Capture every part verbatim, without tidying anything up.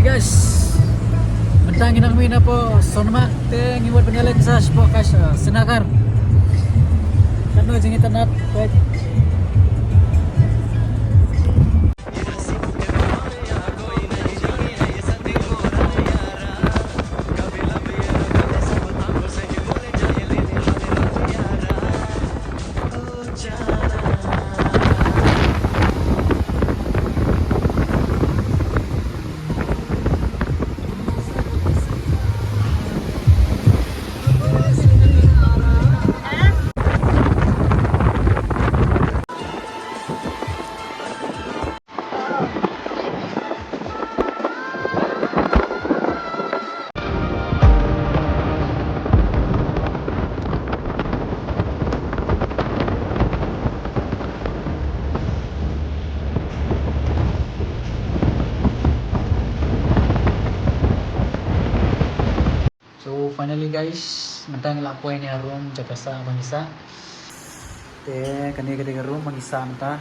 Guys, mynta ngi nang mih na pdeng Sonamarg te ngi mut ban ïaleit sa shapoh ka Srinagar. Katno jingitynnad. So finally guys, mynta ngi la poi na room jaka sah ba ngi sah. Te kane ka dei ka room ba ngi sah mynta.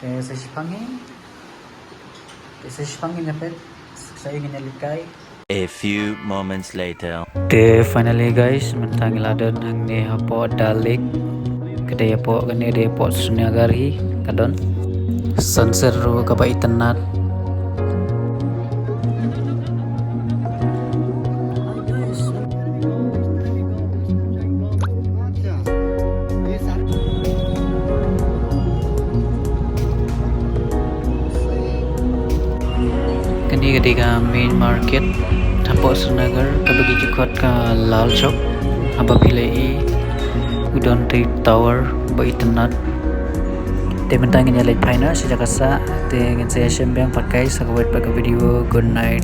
Te sa shipang ngi. Te sa shipang ngi ïa peit. Sa ngi ïa leit kai. A few moments later. Te finally guys, mynta ngi la don hangne hapoh Dal Lake. Ka dei hapoh, kane ka dei hapoh Srinagar hi ka don. Sunset ruh kaba itynnad. Kane ka dei ka main market hapoh Srinagar, kaba ki ju khot ka Lal Chowk. Haba phi la ïohi u don te tower ba itynnad. Te mynta ngin ïa leit phai noh sha jaka sah, te ngin sa ïashem biang pat guys ha kawei pat ka video. Good night.